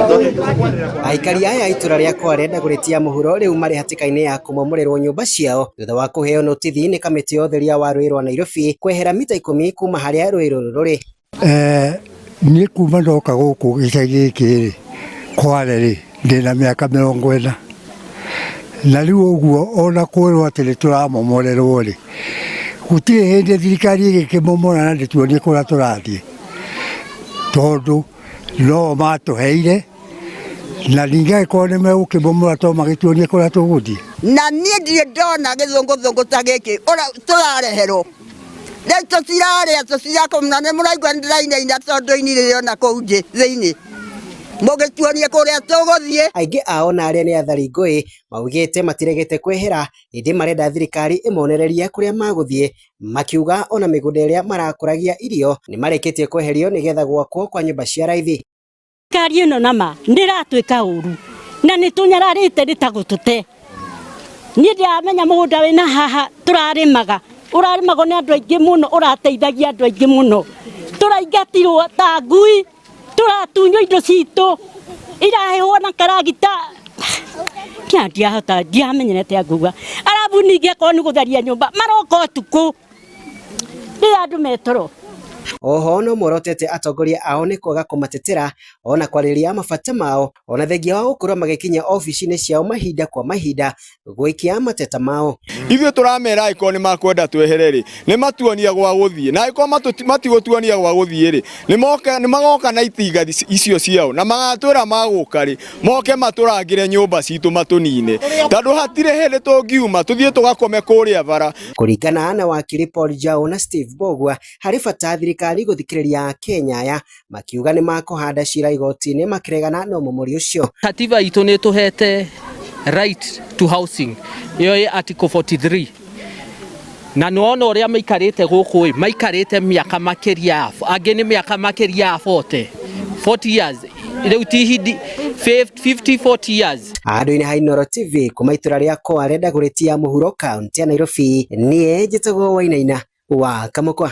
Aikari aya a itũra rĩa Kware Dagoretti ya mũhuro rĩu marĩ hatĩka-inĩ ya kũmomorerwo nyũmba ciao thutha wa kũheo notithi nĩ kamĩtĩ ya ũtheria wa rũĩ rwa Nairobi kwehera mita 10 kuma harĩa rũĩ rũrũ rũrĩ. Niĩ kuma ndoka gũkũ gĩcagi gĩkĩ rĩ, Kware rĩ, ndĩna mĩaka 40, na rĩu ũguo ona kwĩrwo atĩ nĩ tũramomorerwo rĩ, gũtirĩ hĩndĩ thirikari ĩgĩkĩmomora na ndĩtuonie kũrĩa tũrathiĩ, tondũ no matũheire na ningĩ angĩkorwo nĩ megũkĩmomora to magĩtuonie kũrĩa tũgũthiĩ. Na niĩ ndirĩ ndona gĩthũngũthũngũ ta gĩkĩ tũrareherwo. Rĩu tũtirarĩa tũtirakoma na nĩ mũraigua nĩ ndĩrainaina tondũ inirĩrĩ ona kũu thĩinĩ. Mũgĩtuonie kũrĩa tũgũthiĩ. Aingĩ ao na arĩa nĩ athari ngũĩ maugĩte matiregete kwehera ĩndĩ marenda thirikari ĩmonererie kũrĩa magũthiĩ, makiuga ona mĩgũnda ĩrĩa marakũragia irio nĩ marĩkĩtie kweherio nĩgetha gwakwo kwa nyũmba cia raithi. Thirikari ĩno nama nĩ ĩratwĩka ũru na nĩ tũnyararĩte nĩ ta gũtũte. Niĩ ndiramenya mũgũnda wĩna haha tũrarĩmaga ũrarĩmagwo nĩ andũ aingĩ mũno, ũrateithagia andũ aingĩ mũno. Tũraingatirwo ta ngui, tũratunywo indo citũ, irahĩhwo na karagita. Kĩa ndiahota, ndiamenyire atĩa nguga. Arabu ningĩ akorwo nĩ gũtharia nyũmba maroka ũtukũ rĩrĩa andũ me toro. Oho no morotete atongoria ao nĩ kwaga kũmatetera ona kwarĩrĩria mabata mao ona thengia wa gũkorwo magĩkinya obici-inĩ ciao mahinda kwa mahinda gũikia mateta mao. Ithuĩ tũramera angĩkorwo nĩ makwenda twehere rĩ, nĩ matuonia gwa gũthiĩ, na angĩkorwo matigũtuonia gwa gũthiĩ rĩ, nĩ magoka na itinga icio ciao na magatwĩra magũka rĩ, moke matũrangĩre nyũmba citũ matũnine, tondũ hatirĩ hĩndĩ tũngiuma tũthiĩ tũgakome kũrĩa bara. Kũringana na wakiri Paul Njau na Steve Mbugua, harĩ bata thirikari gũthikĩrĩria Akenya aya makiuga nĩ makũhanda cira igoti-inĩ makĩregana na ũmomori ũcio. Katiba itũ nĩ ĩtũhete right to housing, ĩyo ĩ article 43, na nĩ wona ũrĩa maikarĩte gũkũ ĩ, maikarĩte mĩaka makĩria ya, angĩ nĩ mĩaka makĩria ya 40 years, rĩu ti hindi 50 40 years. Handũ-inĩ ha Inooro TV kuma itũra rĩa Kware Dagoretti ya mũhuro kaunti ya Nairobi, niĩ njĩtagwo Wainaina wa Kamũkwa.